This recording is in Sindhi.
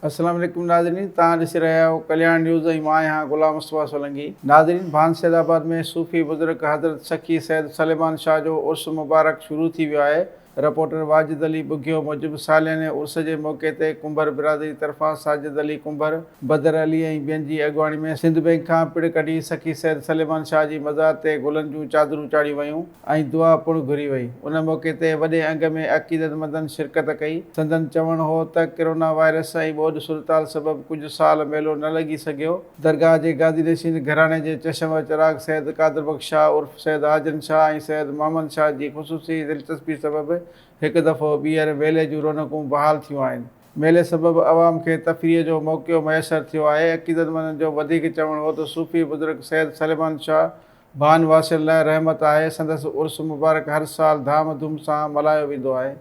السلام عليڪم ناظرين توهان ڏسي رهيا آهيو ڪلياڻ نيوز ۽ مان آهيان غلام مصطفيٰ سولنگي ناظرين ڀان سيد آباد ۾ صوفي بزرگ حضرت سخي سيد سليمان شاهه جو عرس مبارڪ شروع ٿي ويو آهي رپورٽر واجد علي ٻگهيو موجب سالياني عرس جي موقعي تي ڪنڀر برادري طرفان ساجد علي ڪنڀر، بدر علي ۽ ٻين جي اڳواڻي ۾ سنڌ بئنڪ کان پڙ ڪڍي سخي سيد سليمان شاهه جي مزار تي گلن جون چادرون چاڙهيون ويون ۽ دعا پڻ گهري وئي. ان موقعي تي وڏي انگ ۾ عقيدتمندن شرڪت ڪئي. سندن چوڻ هو ته ڪرونا وائرس ۽ ٻوڏ صورتحال سبب ڪجهه سال ميلو نه لڳي سگهيو، درگاهه جي گادي نشين گهراڻي جي چشم و چراغ سيد قادر بخش شاهه عرف سيد حاجن شاهه ۽ سيد محمد شاهه جي خصوصي دلچسپي سبب هڪ دفعو ٻيهر ميلي جون رونقون بحال ٿيون آهن. ميلي سبب عوام کي تفريح جو موقعو ميسر ٿيو آهي. عقيدتمندن جو وڌيڪ چوڻ هو ته صوفي بزرگ سيد سليمان شاهه ڀان واسين لاء رحمت آهي، سندس عرس مبارڪ هر سال ڌام ڌوم سان ملهايو ويندو آهي.